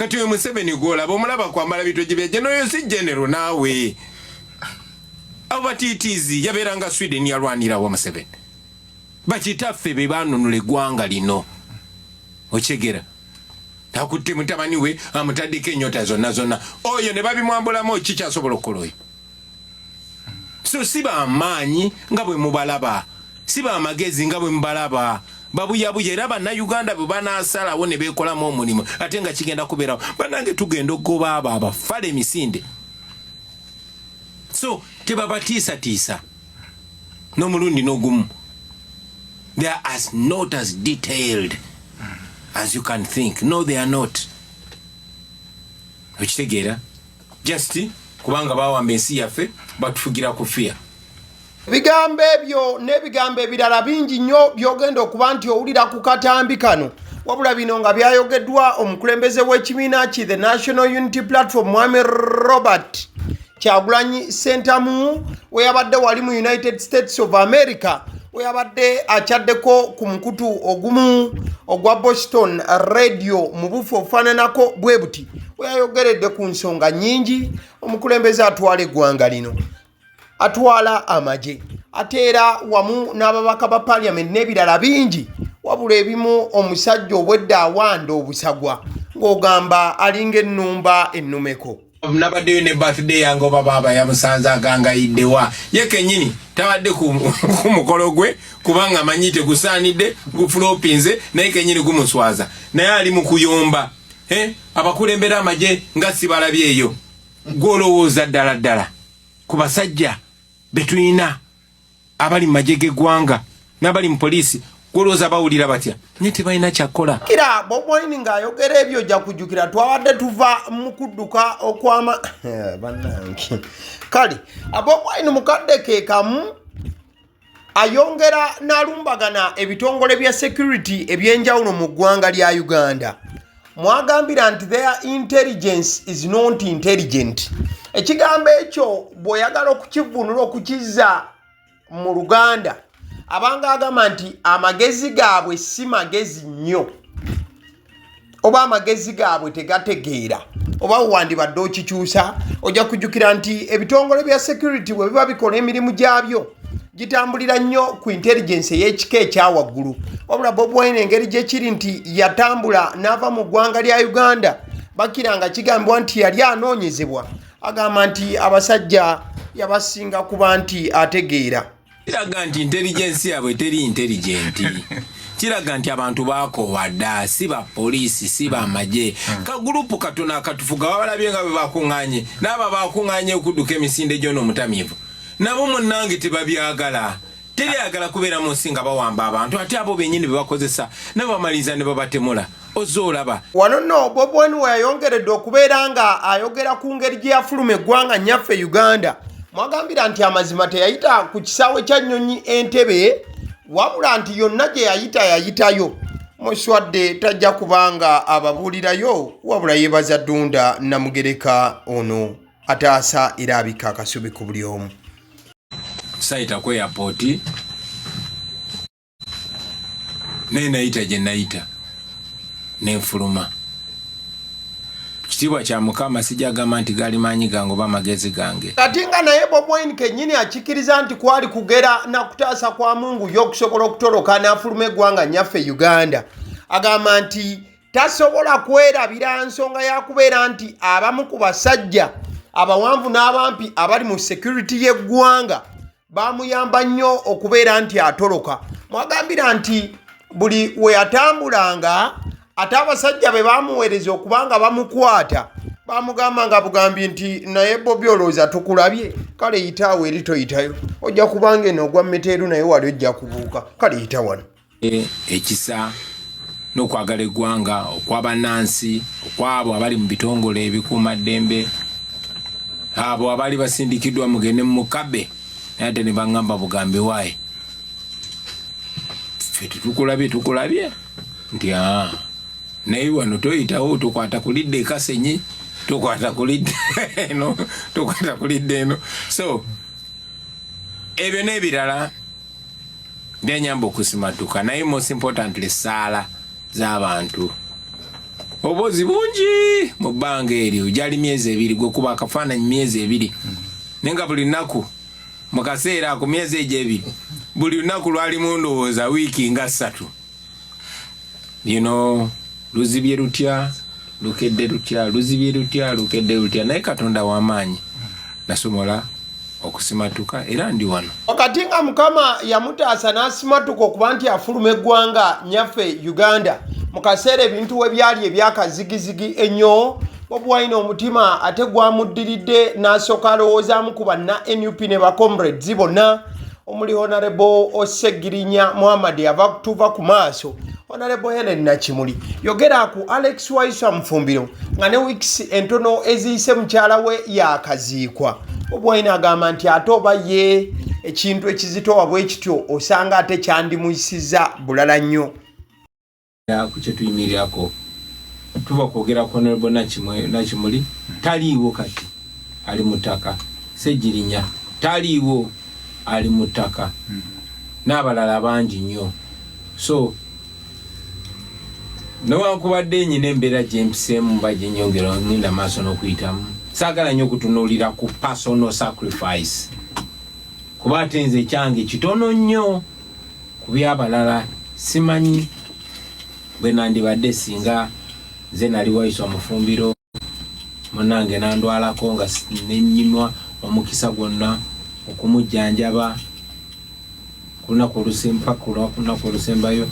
Kati oyo Museveni gwolaba omulaba kwambala bitogi bya general, oyo si general naawe. Abo batiitiizi yabeeranga Sweden, yalwanirawa Museveni? Bakitaffe be banunula eggwanga lino, okyegera? Akutte mutabani we amutaddeko ennyota zonna zonna, oyo ne babimwambulamu, kikyasobola okukola oyo? So si bamaanyi nga bwe mubalaba, si bamagezi nga bwe mubalaba, babuyabuya. Era Bannayuganda bwe banaasalawo ne beekolamu omulimu, ate nga kigenda kubeerawo, bannange, tugenda okugoba abo abafala emisinde. So tebabatiisatiisa n'omulundi n'ogumu. They are as not as detailed as you can think. No, they are not. Okitegeera? Just kubanga bawamba ensi yaffe, batufugira ku fear. Ebigambo ebyo n'ebigambo ebirala bingi nnyo by'ogenda okuba nti owulira ku katambi kano, wabula bino nga byayogeddwa omukulembeze w'ekibiina ki the National Unity Platform, Mwami Robert Kyagulanyi Sentamu, we yabadde wali mu United States of America, we yabadde akyaddeko ku mukutu ogumu ogwa Boston Radio mu bufu obufaananako bwe buti, we yayogeredde ku nsonga nnyingi. Omukulembeze atwala eggwanga lino, atwala amagye, ate era wamu n'ababaka ba parliament n'ebirala bingi, wabula ebimu omusajja obwedda awanda obusagwa ng'ogamba alinga ennumba ennumeko. Nabaddeyo ne birthday yange, oba baaba yamusanze agangayiddewa, ye kennyini tabadde ku mukolo gwe kubanga amanyi tegusaanidde, gufulopinze, naye kennyini gumuswaza, naye ali mu kuyomba. Abakulembera amagye nga sibalabye eyo. Gwolowooza ddala ddala ku basajja betulina abali mu magye g'eggwanga n'abali mu poliisi, gwolowooza bawulira batya? Naye tebalina kyakola. Kira Bobi Wine ng'ayogera ebyo, ojja kujjukira twabadde tuva mu kudduka okwama bannange. Kale Bobi Wine mukadde ke kamu ayongera n'alumbagana ebitongole bya security ebyenjawulo mu ggwanga lya Uganda, mwagambira nti their intelligence is not intelligent. Ekigambo ekyo bw'oyagala okukivunula okukizza mu Luganda, abanga agamba nti amagezi gaabwe si magezi nnyo, oba amagezi gaabwe tegategeera, oba wandibadde okikyusa. Ojja kujjukira nti ebitongole bya security bwe biba bikola emirimu gyabyo, gitambulira nnyo ku intelligence ey'ekika ekyawaggulu. Wabula Bobi Wine, engeri gye kiri nti yatambula n'ava mu ggwanga lya Uganda, bakira nga kigambibwa nti yali anoonyezebwa, agamba nti abasajja yabasinga kuba nti ategeera. Kiraga nti intelligence yaabwe teri intelligent. Kiraga nti abantu bakoowa dda, si bapoliisi, si bamagye. Kagurupu katono akatufuga, babalabye nga bwe bakuŋŋaanye, n'abo bakuŋŋaanye okudduka emisinde gyona omutamiivu, nabo munnange tebabyagala. Teri ayagala kubeera mu nsi nga bawamba abantu, ate abo bennyini be bakozesa nabo bamaliriza ne babatemula. Ozze olaba. Wano nno Bobi Wine we yayongeredde okubeera nga ayogera ku ngeri gye yafuluma eggwanga nnyaffe Uganda, mwagambira nti amazima teyayita ku kisaawe kya nnyonyi Entebe, wabula nti yonna gye yayita yayitayo. Muswadde tajja kubanga ababuulirayo, wabula yeebaza Ddunda Namugereka ono ataasa era abikka akasubi ku buli omu. Sayita ku airport, naye nayita gye nayita nenfuluma. Kitiibwa kya Mukama, sijagamba nti gali maanyi gange oba amagezi gange. Kati nga naye Bobi Wine kennyini akikkiriza nti kwali kugera na kutaasa kwa Mungu ye okusobola okutoloka n'afuluma eggwanga nnyaffe Uganda, agamba nti tasobola kwerabira nsonga ya kubeera nti abamu ku basajja abawanvu n'abampi abali mu security y'eggwanga bamuyamba nnyo okubeera nti atoloka. Mwagambira nti buli we yatambulanga, ate abasajja be bamuweereza okuba nga bamukwata, bamugamba nga bugambye nti, "Naye Bobi, olowooza tukulabye? Kale yitaawo eri, toyitayo, ojja kubanga eno ogwa miteeru, naye wali ojja kubuuka. Kale yita wano." Ekisa n'okwagala eggwanga okw'abannansi, okwabo abali mu bitongole ebikuumaddembe, abo abaali basindikiddwa mugende mu mukabe, naye ate ne baŋŋamba bugambi, "Waayi, ffe tetukulabye, tukulabye nti aa, naye wano toyitawo, tokwata kulidda ekasenyi, tokwata kulidda eno, tokwata kulidda eno." So ebyo n'ebirala byanyamba okusimatuka, naye most importantly saala z'abantu. Obubozi bungi mu bbanga eryo, gyali myezi 2, gwe kuba akafaananyi myezi 2, naye nga buli nnaku mu kaseera ako myezi egyo 2, buli lunaku lwalimu ndowooza wiiki nga 3. Luzibye lutya, lukedde lutya, luzibye lutya, lukedde lutya, naye Katonda w'amaanyi, nasobola okusimatuka era ndi wano. Wakati nga Mukama yamutaasa n'asimatuka okuba nti afuluma eggwanga nyaffe Uganda mu kaseera ebintu we byali ebyakazigizigi ennyo, Bobi Wine omutima ate gwamuddiridde n'asooka alowoozaamu ku banna NUP ne ba comrades bonna omuli Honorable Osegirinya Muhammad ava tuva ku maaso, Honorable Helen Nakimuli, yogera ku Alex Waiswa Mufumbiro nga ne weeks entono eziyise mukyala we yakaziikwa. Bobi Wine agamba nti ate oba ye ekintu ekizitowa bwe kityo osanga ate kyandimuyisizza bulala nnyo. Ku kye tuyimirirako tuba kwogera ku Honorable Nakimuli taliiwo kati ali mu ttaka, Ssegirinya taliiwo ali mu ttaka, n'abalala bangi nnyo. So newankubadde nyina embeera gye mpiseemu mba gye nyongera ngenda maaso n'okuyitamu, saagala nnyo okutunuulira ku personal sacrifice, kuba ate nze ekyange kitono nnyo ku by'abalala. Simanyi bwe nandibadde singa nze nali Waiswa Mufumbiro, munnange nandwalako nga nennyimwa omukisa gwonna okumujjanjaba ku lunaku olusempa, ku lunaku olusembayo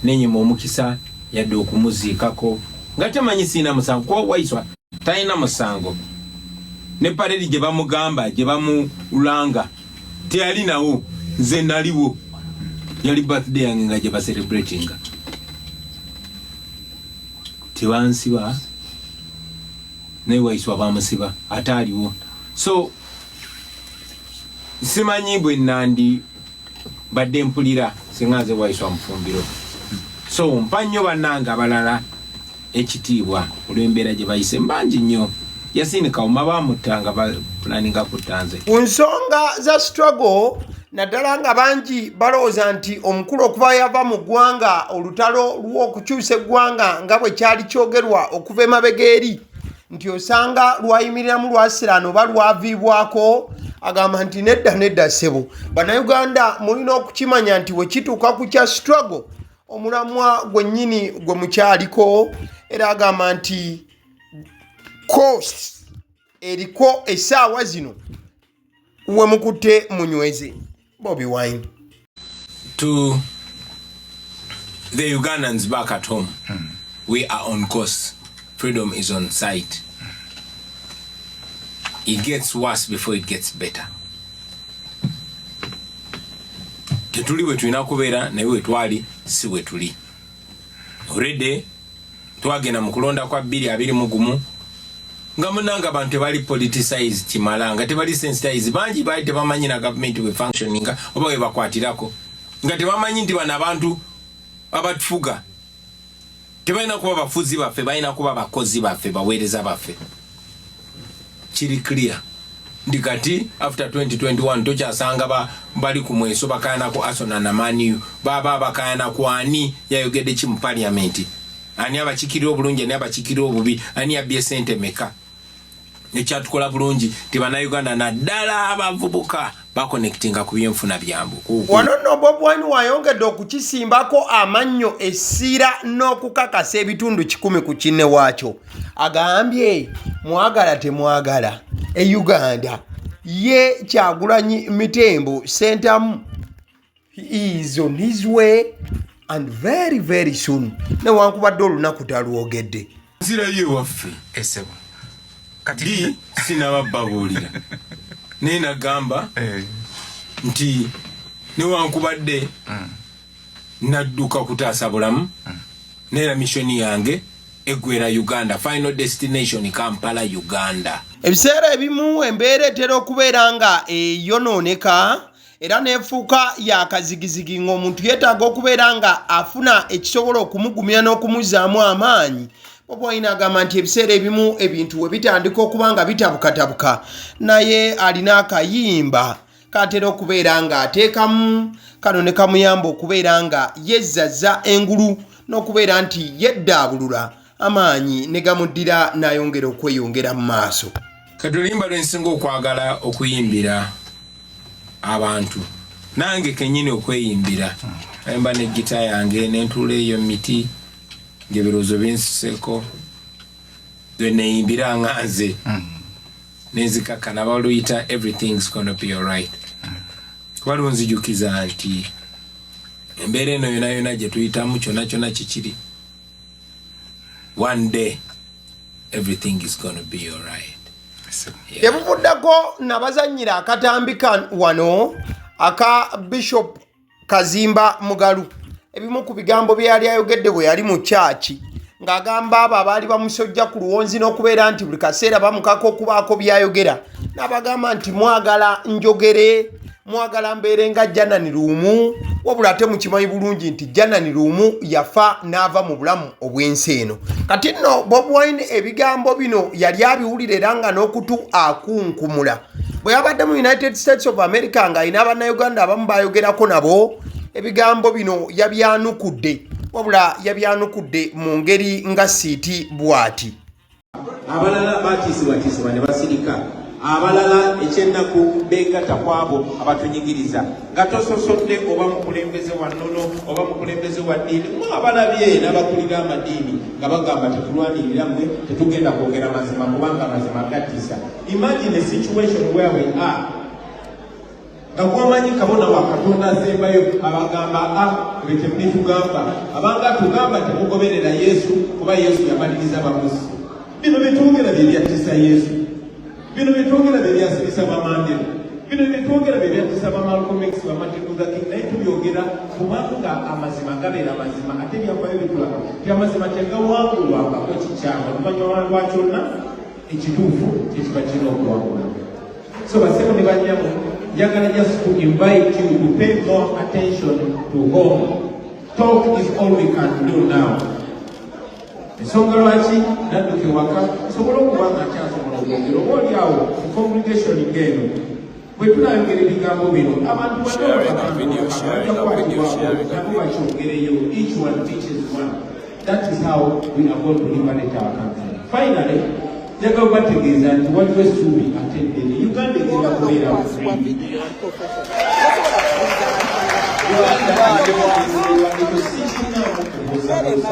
nenyima omukisa yadde okumuziikako nga temanyi siina musango, kuba Waiswa talina musango. Ne paredi gye bamugamba gye bamulanga teyali nawo, nze naliwo, yali birthday yange nga gye bacelebratinga, tebansiba, naye Waiswa bamusiba ate aliwo. So simanyi bwe nandi badde mpulira singa nze Waiswa Mufumbiro. So mpa nnyo bannange abalala ekitiibwa olw'embeera gye bayise, mbangi nnyo. Yasini Kawuma bamutta nga bapulaninga kutta nze. Ku nsonga za struggle, naddala nga bangi balowooza nti omukulu okuva yava mu ggwanga olutalo lw'okukyusa eggwanga nga bwe kyali kyogerwa okuva emabega eri nti osanga lwayimiriramu lwasiraano oba lwaviibwako, agamba nti nedda nedda ssebo, bannayuganda mulina okukimanya nti we kituuka ku kya struggle omulamwa gwennyini gwe mukyaliko. Era agamba nti cost eriko essaawa zino we mukutte munyweze Bobi Wine. To the Ugandans back at home, we are on course. Freedom is on sight. It gets worse before it gets better. Tetuli bwe tulina kubeera, naye we twali si bwe tuli. Already twagenda mu kulonda kwa 2021 nga munanga abantu tebali politicize kimala, nga tebali sensitize, bangi baali tebamanyi na gavumenti bwe functioninga oba bwe bakwatirako, nga tebamanyi nti bano abantu abatufuga tebalina kuba bafuzi baffe, balina kuba bakozi baffe, baweereza baffe. Kiri clear nti kati after 2021 tokyasanga bali ku mweso bakayana ku Arsenal na Man U, baba bakayana ku ani yayogedde ki mu parliament, ani abakikirira obulungi, ani abakikirira obubi, ani yabbye sente meka. Ekyatukola bulungi ti bannayuganda naddala abavubuka bakonectinga ku byenfuna byabwe. Wano nno Bobi Wine wayongedde okukisimbako amannyo essira n'okukakasa ebitundu 100 ku kinne waakyo. Agambye mwagala temwagala e Uganda ye Kyagulanyi Mitembo Ssentamu, he is on his way and very very soon, newankubadde olunaku talwogedde. Nzirayo ewaffe. Esebo kati di sinabababuulira, naye nagamba nti newankubadde nadduka kutaasa bulamu, naye mission yange eggwera Uganda, final destination Kampala, Uganda. Ebiseera ebimu embeera etera okubeera nga eyonooneka era n'efuuka yakazigizigi ng'omuntu yeetaaga okubeera nga afuna ekisobola okumugumya n'okumuzzaamu amaanyi. Bobi Wine agamba nti ebiseera ebimu ebintu we bitandika okuba nga bitabukatabuka, naye alina akayimba katera okubeera nga ateekamu kano ne kamuyamba okubeera nga yezzazza engulu n'okubeera nti yeddaabulula. Amaanyi ne gamuddira n'ayongera okweyongera mu maaso. Kati oluyimba lwensinga okwagala okuyimbira abantu, nange kenyini okweyimbira, ayimba ne gita yange nentuula eyo miti ngaebirowoozo binsuseko, lweneyimbira nga nze nenzikakkana, baluyita "Everything's Gonna Be Alright", kuba lunzijukiza nti embeera eno yona yona gye tuyitamu, kyonna kyonna kikiri, one day everything is gonna be alright. Tebuvuddako nabazannyira akatambi wano aka Bishop Kazimba Mugalu, ebimu ku bigambo bye yali ayogedde bwe yali mu kyaki, ng'agamba abo abaali bamusojja ku luwonzi n'okubeera nti buli kaseera bamukaka okubaako by'ayogera, n'abagamba nti mwagala njogere, mwagala mbeere nga Janani Luwum, wabula ate mukimanyi bulungi nti Janani Luwum yafa n'ava mu bulamu obw'ensi eno. Kati nno Bobi Wine ebigambo bino yali abiwulira era nga n'okutu akunkumula. Bwe yabadde mu United States of America ng'alina Abannayuganda abamu bayogerako nabo, ebigambo bino yabyanukudde, wabula yabyanukudde mu ngeri nga siiti bw'ati. Abalala batiisibwatiisibwa ne basirika, abalala ekyennaku beegatta ku abo abatunyigiriza nga tososodde oba mukulembeze wa nnono oba mukulembeze wa ddiini. Mu abalabye n'abakulira amadiini nga bagamba, "Tetulwanirira mmwe, tetugenda kwogera mazima kubanga amazima gattisa." Imagine a situation where we are nga gwomanyi kabona wa Katonda asembayo abagamba, "A ebyo temubitugamba," abanga tugamba, "Temugoberera Yesu kuba Yesu yamaliriza bamusi. Bino byetwogera bye byattisa Yesu, bino byetwogera bye byasibisa Bamandela, bino byetwogera bye byattisa ba Malcolm X, ba Martin Luther King." Naye tubyogera kubanga amazima gabeera mazima, ate ebyafayo bitulaga nti amazima tegawangulwangako kikyamu. Oluvannyuma lwa kyonna, ekituufu kyekiba kirina okuwangula. So basebo ne banyabo, njagala just to invite you to pay more attention to home. Talk is all we can do now. Ensonga lwaki nadduka ewaka, nsobole okuba nga nkyasobola okwogera oba oli awo mu congregation ng'eno bwe tunayogera ebigambo bino, abantu nabo bakyongereyo. Each one teaches one. That is how we are going to liberate our country. Finally, njagala obategeeza nti waliwo essuubi ate eddene. Uganda egenda kubeera free. Uganda ekyo sikinaamu kubuusabuusa,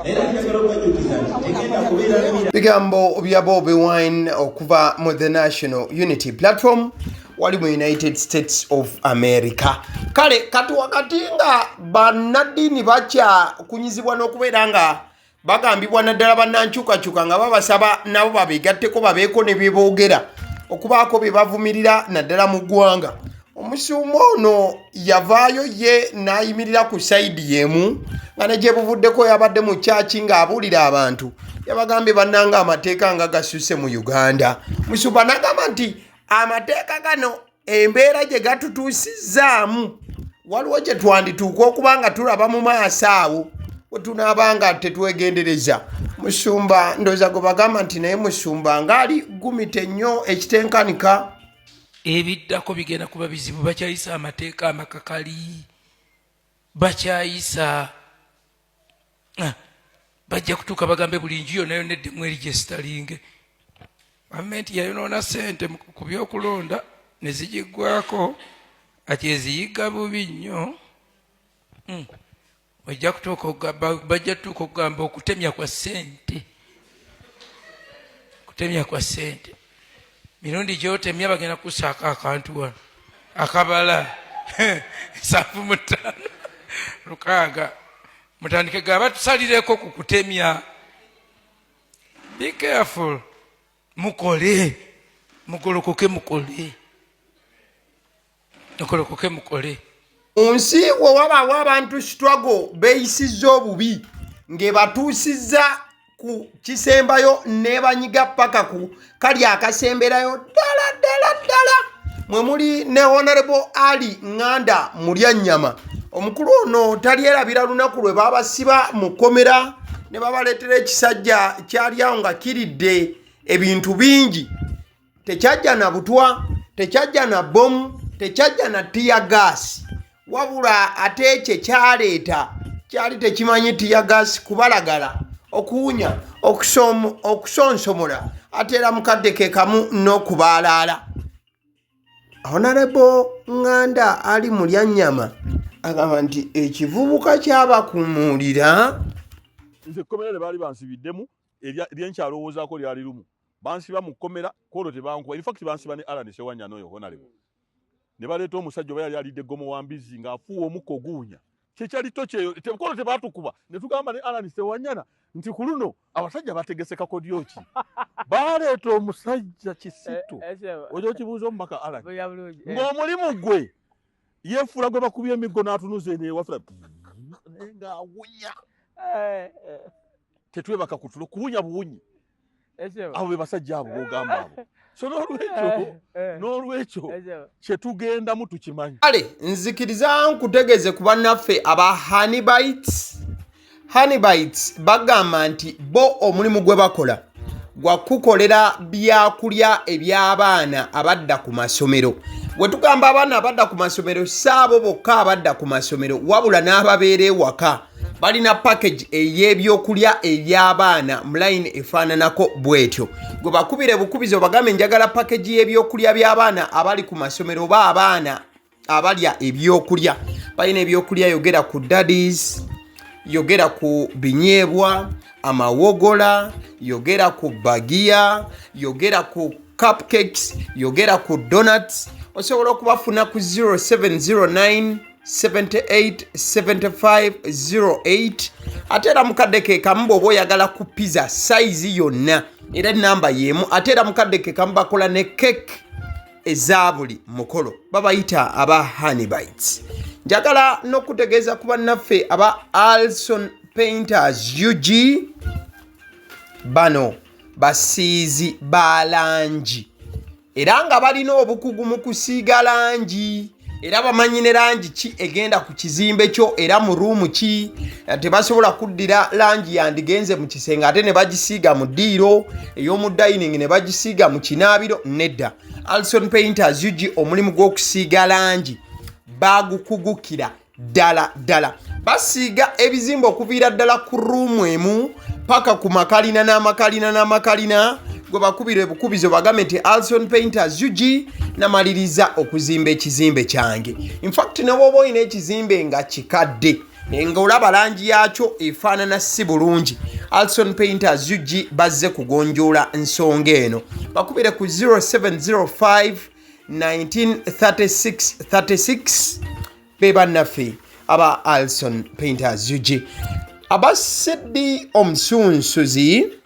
era njagala okubajjukiza nti tegenda kubeera mira. Bigambo bya Bobi Wine okuva mu the National Unity Platform wali mu United States of America. Kale kati wakati nga bannaddiini bakyakunyizibwa n'okubeera nga bagambibwa, naddala bannankyukakyuka, nga babasaba nabo babegatteko, babeeko ne byeboogera, okubaako bye bavumirira naddala mu ggwanga, omusumba ono yavaayo ye n'ayimirira ku side y'emu, nga ne gye buvuddeko yabadde mu kyaki ng'abuulira abantu. Yabagambye, "Bannanga, amateeka nga gasuse mu Uganda." Musumba n'agamba nti amateeka gano embeera gye gatutuusizaamu, waliwo gye twandituuka okuba nga tulaba mu maaso awo bwe tunaaba nga tetwegendereza. Musumba ndowooza gwe bagamba nti naye musumba ng'ali gumite nnyo ekitenkanika. Ebiddako bigenda kuba bizibu. Bakyayisa amateeka amakakali, bakyayisa. Ah, bajja kutuuka bagambe buli nju yonna yonna eddemu erigesitalinge. Gavumenti yayonoona sente ku byokulonda ne zigiggwako, ati eziyiga bubi nnyo. Ojja kutuuka bajja kutuuka okugamba okutemya kwa ssente, kutemya kwa ssente. Mirundi gyotemya bagenda kusaako akantu wano akabala 75, 60. Mutandike gaba tusalireko ku kutemya. Be careful, mukole, mugolokoke, mukole, mugolokoke, mukole. Mu nsi we wabaawo abantu struggle beeyisizza obubi ng'ebatuusizza ku kisembayo, neebanyiga paka ku kali akasemberayo ddala ddala ddala, mwe muli ne Honorable Ali Ŋŋanda Mulyannyama. Omukulu ono talyerabira lunaku lwe babasiba mu kkomera ne babaleetera ekisajja kyali awo nga kiridde ebintu bingi. Tekyajja na butwa, tekyajja na bomu, tekyajja na tear gas, wabula ate ekyo kyaleeta kyali tekimanyi tear gas kubalagala. Okuwunya, okusonsomola ate era mu kadde ke kamu n'okubaalaala. Honorable Nganda Ali Mulyannyama agamba nti ekivubuka kyabakuumuulira. Nze ekkomera lye baali bansibiddemu lyenkyalowoozaako lyali lumu bansiba mu kkomera kwolwo tebankuba in fact bansiba ne Allan Sewanyana oyo honorable ne baleeta omusajja oba yali alidde ggomo wa mbizzi ng'afuuwa omukka oguwunya kyekyali tokyeyo tekono tebatukuba ne tugamba ne Allan Sewanyana nti ku luno abasajja bategese kakodyo ki baleeta omusajja Kisito eh, eh, oja okibuuza omubaka Allan eh. ng'omulimu gwe yeefuula gwe bakubye emiggo n'atunuza eno ewafula naye ng'awunya tetwebaka ku tulo kuwunya buwunyi abo be basajja abo bogamba abo so n'olwekyo eh, eh. n'olwekyo kyetugendamu tukimanyi. Kale nzikiriza nkutegeeze ku bannaffe aba Honeybites. Honeybites bagamba nti bo omulimu gwe bakola gwa kukukolera byakulya eby'abaana abadda ku masomero. Bwe tugamba abaana abadda ku masomero, si abo bokka abadda ku masomero, wabula n'ababeera ewaka. Balina package ey'ebyokulya eby'abaana mu line efaananako bw'etyo. Gwe bakubire bukubizi obagambe njagala package y'ebyokulya by'abaana abali ku masomero oba abaana abalya ebyokulya. Balina ebyokulya, yogera ku daddies, yogera ku binyeebwa, amawogola, yogera ku bagiya, yogera ku cupcakes, yogera ku donuts. Osobola okubafuna ku 0709 78 75 08. Ate era mukadde ke kamu bw'oba oyagala ku pizza sayizi yonna, era enamba y'emu. Ate era mukadde ke kamu bakola ne cake eza buli mukolo, babayita aba Honeybites. Njagala n'okutegeeza ku bannaffe aba Alson Painters UG. Bano basiizi ba langi era nga balina obukugu mu kusiiga langi, era bamanyi ne langi ki egenda ku kizimbe kyo era mu ruumu ki. Tebasobola kuddira langi yandigenze mu kisenge ate ne bagisiiga mu ddiiro ey'omu dining ne bagisiiga mu kinaabiro. Nedda, Alson Painters UG omulimu gw'okusiiga langi bagukugukira ddala ddala. Basiiga ebizimbe okuviira ddala ku ruumu emu paka ku makalina n'amakalina n'amakalina. Gwe bakubira ebukubizo bagambe nti Alson Painters UG namaliriza okuzimba ekizimbe kyange. Infact ne bw'oba olina ekizimbe nga kikadde nga olaba langi yaakyo efaanana si bulungi, Alson Painters UG bazze kugonjoola nsonga eno. Bakubire ku 0705 1936 36. Be bannaffe aba Alson Painters UG. Aba Seddi Omusunsuzi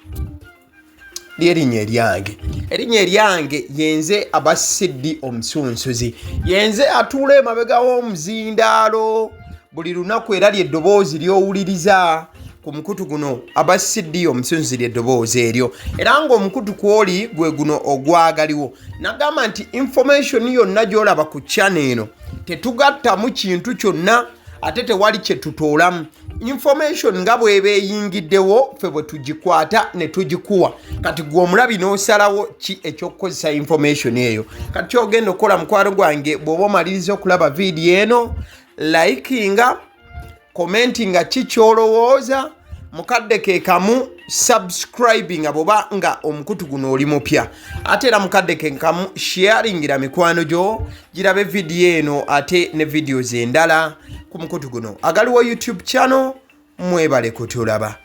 lyerinnya eryange, erinnya eryange yenze aba Seddi Omusunsuzi, yenze atuula emabega w'omuzindaalo buli lunaku, era lyeddoboozi ly'owuliriza ku mukutu guno. Aba Seddi Omusunsuzi lyeddoboozi eryo, era ng'omukutu kwoli gwe guno ogwagaliwo. Nagamba nti information yonna gy'olaba ku channel eno tetugattamu kintu kyonna ate tewali kye tutoolamu. Information nga bw'eba eyingiddewo, ffe bwe tugikwata ne tugikuwa. Kati gwe omulabi n'osalawo ki ekyokukozesa information eyo. Kati kyogenda okukola, mukwano gwange, bw'oba omaliriza okulaba vidiyo eno, likinga, commentinga ki ky'olowooza, mukadde ke kamu subscribinga bw'oba nga omukutu guno oli mupya, ate era mukadde ke kamu sharingira mikwano gyo girabe vidiyo eno ate ne videos endala ku mukutu guno agaliwo YouTube channel. Mwebale kutulaba.